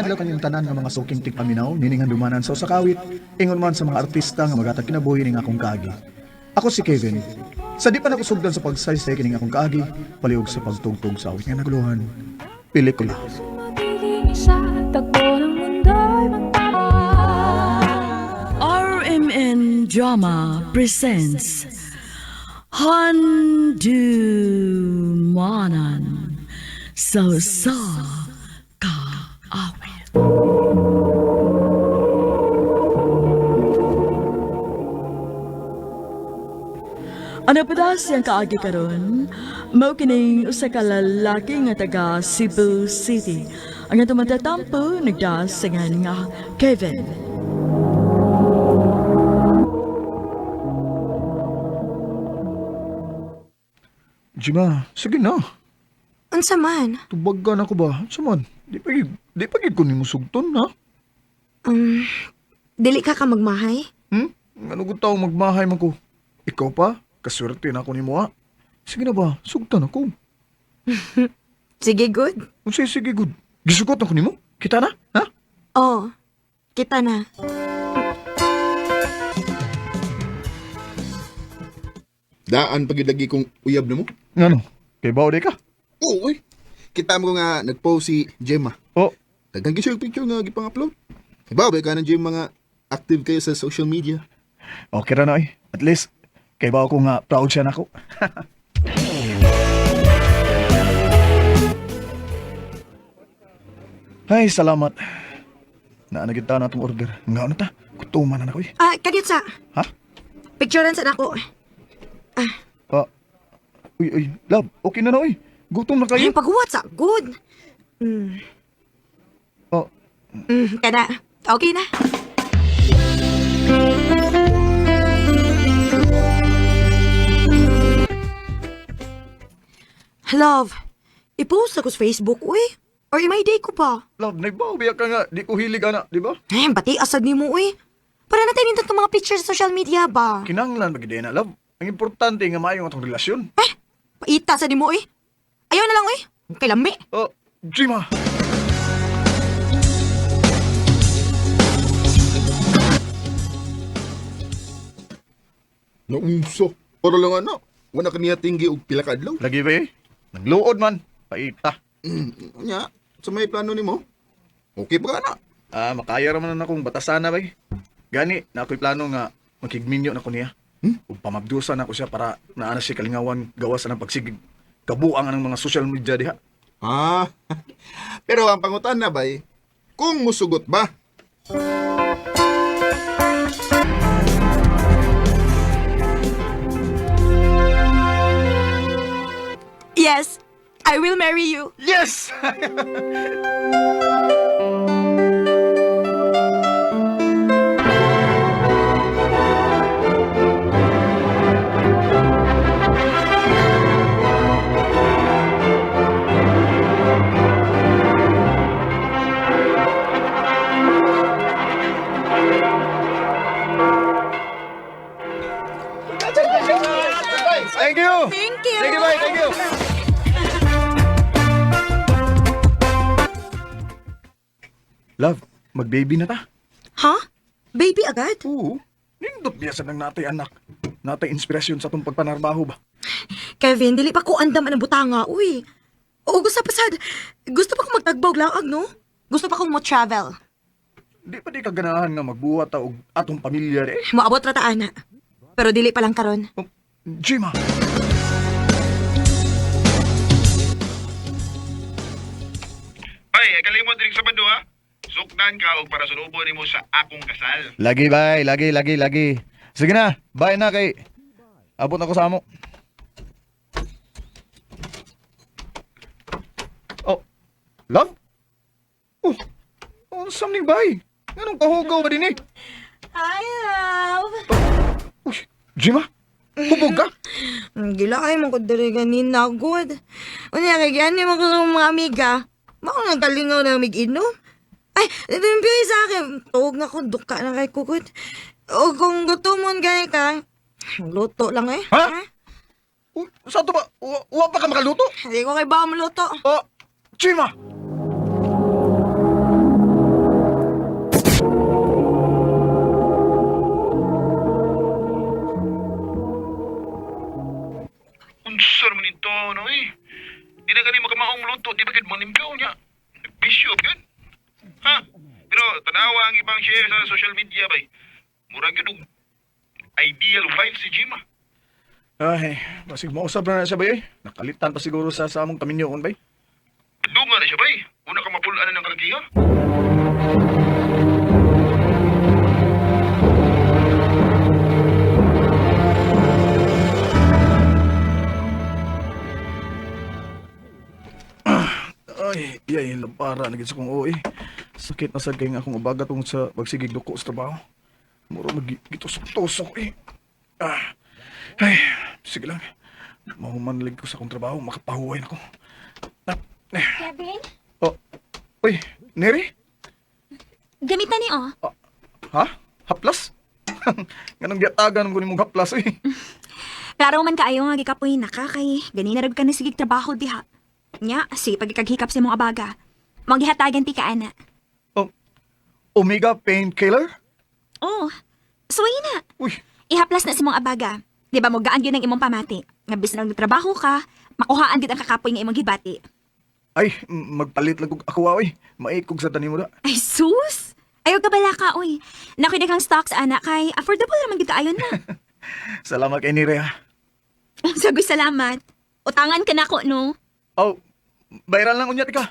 Maayong adlaw kanyang tanan nga mga suking tigpaminaw, nining handumanan sa usa ka awit, ingon man sa mga artista nga magatag kinabuhi ning akong kaagi. Ako si Kevin. Sa di pa nakusugdan sa pagsaysay kining akong kaagi, palihog sa pagtugtog sa awit nga naguluhan. Pelikula. Magiging isa, takbo ng mundo'y magpapalala. RMN Drama presents Handu Manan So Sa Kaawit. Ano pa daw siyang kaagi karon? Mao kining usa ka lalaki nga taga Cebu City. Ang atong matatampo nagdasingan nga Kevin. Jima, sige na. Unsa man? Tubagan ako ba? Unsa man? Di pa gid ko nimo sugton, ha? Dili ka ka magmahay? Hmm? Ano gud taong magmahay man ko? Ikaw pa? Kaswerte na ako nimo, ha? Sige na ba? Sugtan ako. Sige, good. Unsay sige gud? Gisugot ako nimo? Kita na? Ha? Oh, kita na. Daan pag lagi kong uyab na mo. Ngano? Kay bao di ka? Oo, uy. Kita mo nga nag-post si Gemma. Oh, Daghang gyud siya og picture nga gipang-upload. Iba ba ka ng Gemma nga active kayo sa social media? okay ra na eh. At least, kay bao ko nga proud siya nako. Ay, salamat. Naanagit ta na atong order. Nga ano ta? Kutuman na nako eh. Ah, kadiyot sa. Ha? Picturean sa nako. Ah. Uy, uy, love, okay na na uy. Gutom na Ay, kayo. paghuwat sa. Good. Oh, Kada. Okay na. Love, i-post ako sa Facebook, uy. Or i-my day ko pa. love, nagbaw biya ka nga. Di ko hilig ana, di ba? Eh, bati asad ni mo, uy. Para natin nindot ng mga pictures sa social media ba? Kinanglan ba gid na, love? Ang importante nga maayo ang atong relasyon. Eh, paita sa ni mo, uy. Ayaw na lang, uy. Kay lami. Oh, Jima. Naunso. Para lang ano. Wala ka niya tinggi og pila ka adlaw. Lagi ba eh? Nagluod man. Paita. Nya, sa may plano nimo? Okay pa ka na. Ah, makaya ra man na akong batasana bay. Gani, na ako'y plano nga makigminyo na ko niya. Ug pamabdusan na ko siya para naa na siya kalingawan gawas ang pagsigig kabuang ang mga social media diha. Ah. Pero ang pangutan na bay, kung musugot ba? Yes, I will marry you. Yes! Thank you! Thank you. Thank you, bye. Thank you. Love, mag-baby na ta. Ha? Baby agad? Oo. Nindot biya sa nang natay anak. Natay inspirasyon sa atong pagpanarbaho ba? Kevin, dili pa ko andam ang butanga, uy. Oo, gusto pa sad. Gusto pa kong magtagbog laag, no? Gusto pa kong mo-travel. Di pa di ka ganahan nga magbuhat ta og atong pamilya eh. Moabot ra ta ana. Pero dili pa lang karon. Oh, Jima! Ay, kalimot din sa bando ha. Sukdan ka og para sunubo nimo sa akong kasal. Lagi bay, lagi, lagi, lagi. Sige na, bye na kay. Abot ako sa amo. Oh, love? Oh, unsam ning bay? Nganong kahugaw ba din eh? Hi, love. Uy, Jima? Hubog ka? Gila ay mo ko diri ganina, good. Unya kay gani mo ko sa mga amiga. Mao nang kalingaw na mig-inom. Ay, limpyo sa akin. Tuog na ko, duka na kay kukot. O kung gutomon gani ka, luto lang eh. Ha? Uy, sa to ba? Wa pa ka makaluto? Hindi ko kay ba luto. Oh, Jima! imong luto, di ba gud manimpyo niya? Nagbisyo gyud. Ha? Pero tanawa ang ibang share sa social media bay. Murag gyud og ideal wife si Jima. Ay, basig mausab na na siya bay. Eh. Nakalitan pa siguro sa among kaminyoon bay. Dunga na siya bay. Una ka mapulaan na ng kalakiha. Ay, iyay, lampara na gid sa kong uwi. Sakit na sad kay nga akong ubaga tungod sa pagsigig duko sa trabaho. Muro mag gitusok-tusok eh. Ah, ay, sige lang. Mahumanlig ko sa akong trabaho, makapahuway na ko. Ah, eh. Kevin? Oh, uy, Neri? Gamit na ni oh. Ah, ha? Haplas? Nganong giyatagan ko nimong haplas eh. Klaro man kaayo nga gikapoy na ka kay ganina rag ka na sige trabaho diha. Nya, sige pagikaghikap sa imong abaga. Maghihatagan ti ka ana. Oh, Omega painkiller? Oh, suway na. Uy, Ihaplas na sa imong abaga. Di ba mo gaan gyud ang imong pamati? Nga bisan og trabaho ka, makuhaan gyud ang kakapoy nga imong gibati. ay, magpalit lang kog ako oy. Maikog sa tanim mo da. Ay sus! Ayaw ka bala ka, oy. Nakinig kang stocks, ana, kay affordable raman gyud kaayo na. Salamat kay Neri ha. Sagoy salamat. Utangan ka nako, no? Oh, bayaran lang unya ka.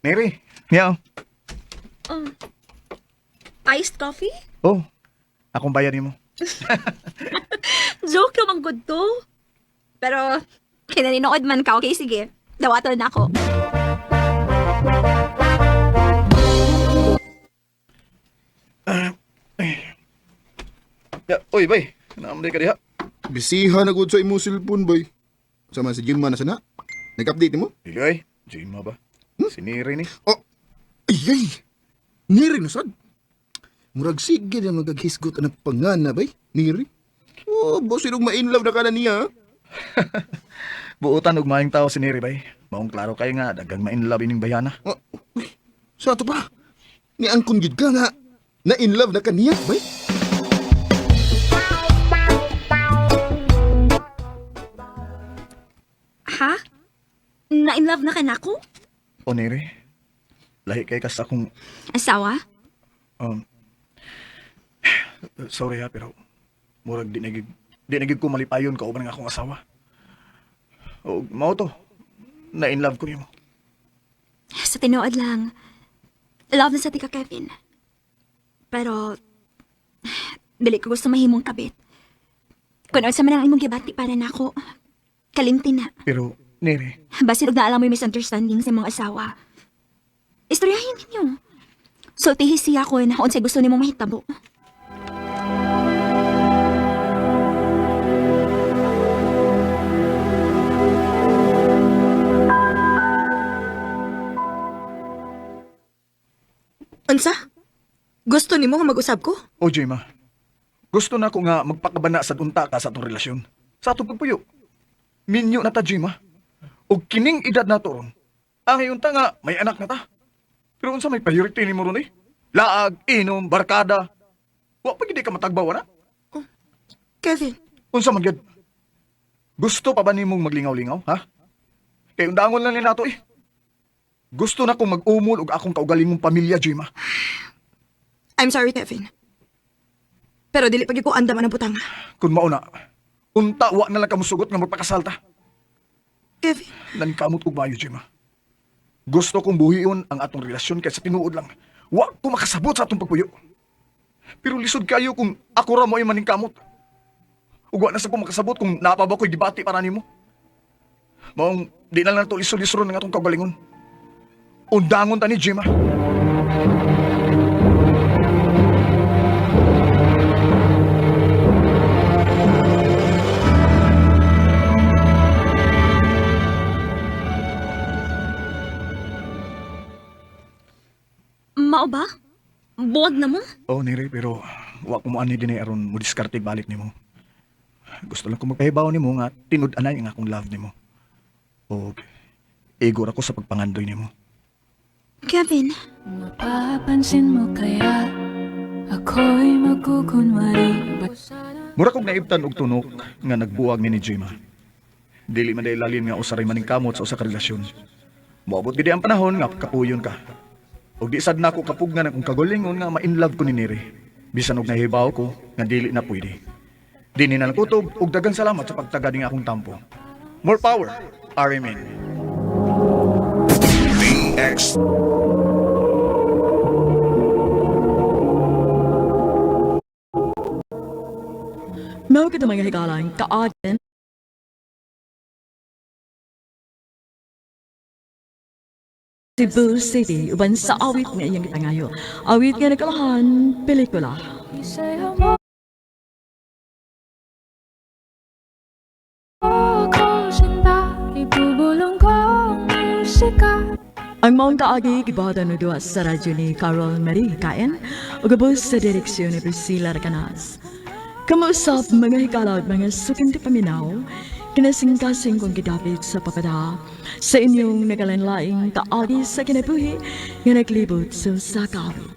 Neri, niya. Oh. Iced coffee? Oh, akong bayad nimo. Joke naman good to. Pero, kinaninood man ka, okay, sige. Dawaton na ako. Ya, oy, bay. Naamday ka diha. Bisiha na gud sa imong cellphone bay. Sama si Jimma na sana. Nag-update nimo? Dili ay, Jima ba? Si Neri ni. Oh, ay ay. Niri na sad. Murag sige na magaghisgot ang pangana bay. Niri. Oh, boss irong ma-in love na ka na niya. ah. Buotan og maayong tao si Neri bay. Maong klaro kay nga dagang ma-in love ining bayana. Oh, uy, sa ato pa. Ni angkon gid ka nga. Na in love na ka niya bay. Ha? Na-in love na ka na ako? O Neri, lahi kay kas akong Asawa? Um, sorry ha, pero murag di na gid ko malipayon kauban ng akong asawa. O mao to. Na in love ko nimo. Sa tinuod lang, love na sa tika Kevin. Pero, dili ko gusto mahimong kabit. Kung sa man ang imong gibati para nako, kalimti na. Pero Neri, Basin og naalam mo'y misunderstanding sa imong asawa. Istoryahin ninyo. Sultihi siya ko na unsay gusto nimong mahitabo. Unsa? Gusto nimo nga mag-usab ko? o Jema, gusto na ko nga magpakabana sa unta ka sa atong relasyon. Sa atong pagpuyo. Minyo na ta, Jema. Og kining edad na to ron. Ang unta nga may anak na ta. Pero unsa may priority nimo ron eh? Laag, inom, barkada. Wa pa gid ka matagbawa na. Kevin, Unsa man gyud? Gusto pa ba nimong maglingaw-lingaw, ha? Kay undangon lang ni nato eh. Gusto na kong mag-umol og akong kaugalingong pamilya, Jima. I'm sorry, Kevin. Pero dili pag ko andam ang butang. Kun mao na, unta wa na lang ka musugot nga magpakasal ta. Kevin, Nankamot og maayo, Jima. Gusto kong buhion ang atong relasyon kay sa tinuod lang. Wa ko makasabot sa atong pagpuyo. Pero lisod kayo kung ako ra mo ay maningkamot. Ug wa na sa ko makasabot kung naa pa ba ko'y debate para nimo. Maong di na lang nato lisod-lisod ng atong kaugalingon. Undangon ta ni Jima. Mao ba? Buwag na mo? Oh, Neri, pero wa ko mo ani dinay aron mo diskarte balik nimo. Gusto lang ko magpahibaw nimo nga tinud-anay ang akong love nimo. Og igor ako sa pagpangandoy nimo. Kevin, Mapapansin mo kaya Ako'y magkukunwari. Mura kog naibtan og tunok nga nagbuwag ni Jima. Dili man dahil lalim nga usaray maning kamot sa usa ka relasyon. Moabot gid ang panahon nga kapuyon ka. Og di sad nako kapugnan akong kagulingon nga ma-inlove ko ni Neri. Bisan og nahibaw ko nga dili na pwede. Dini na lang kutob og daghang salamat sa pagtaga ning akong tampo. More power, RMN. DX Mao kita mga higalan kaagin Cebu City uban sa awit nga iyang gipangayo. Awit nga nagkalahan pelikula. Isayaw mo ako, sinta. Ibubulong ko ang musika. Ang maong kaagi gibuhatan og duha sa radyo ni Carol Marie Kaen ug ubos sa direksyon ni Priscilla Racanas. Kamuusap mga higala ug mga suking paminaw, kinasingkasing kong gidapit sa papada sa inyong nagalanlaing kaagi sa kinabuhi nga naglibot sa usa ka awit.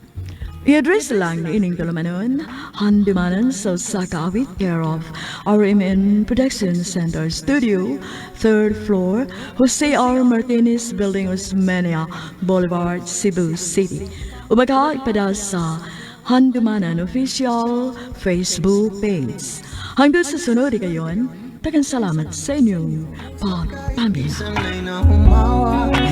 I-address lang ni ining tulumanon, Handumanan sa usa ka awit, care of RMN Production Center Studio, third floor, Jose R. Martinez Building, Osmeña Boulevard, Cebu City. Umaga ipada sa Handumanan Official Facebook page. Hanggang sa sunod kayon, tagang salamat sa inyong pagpamilya. Sanay na humawa.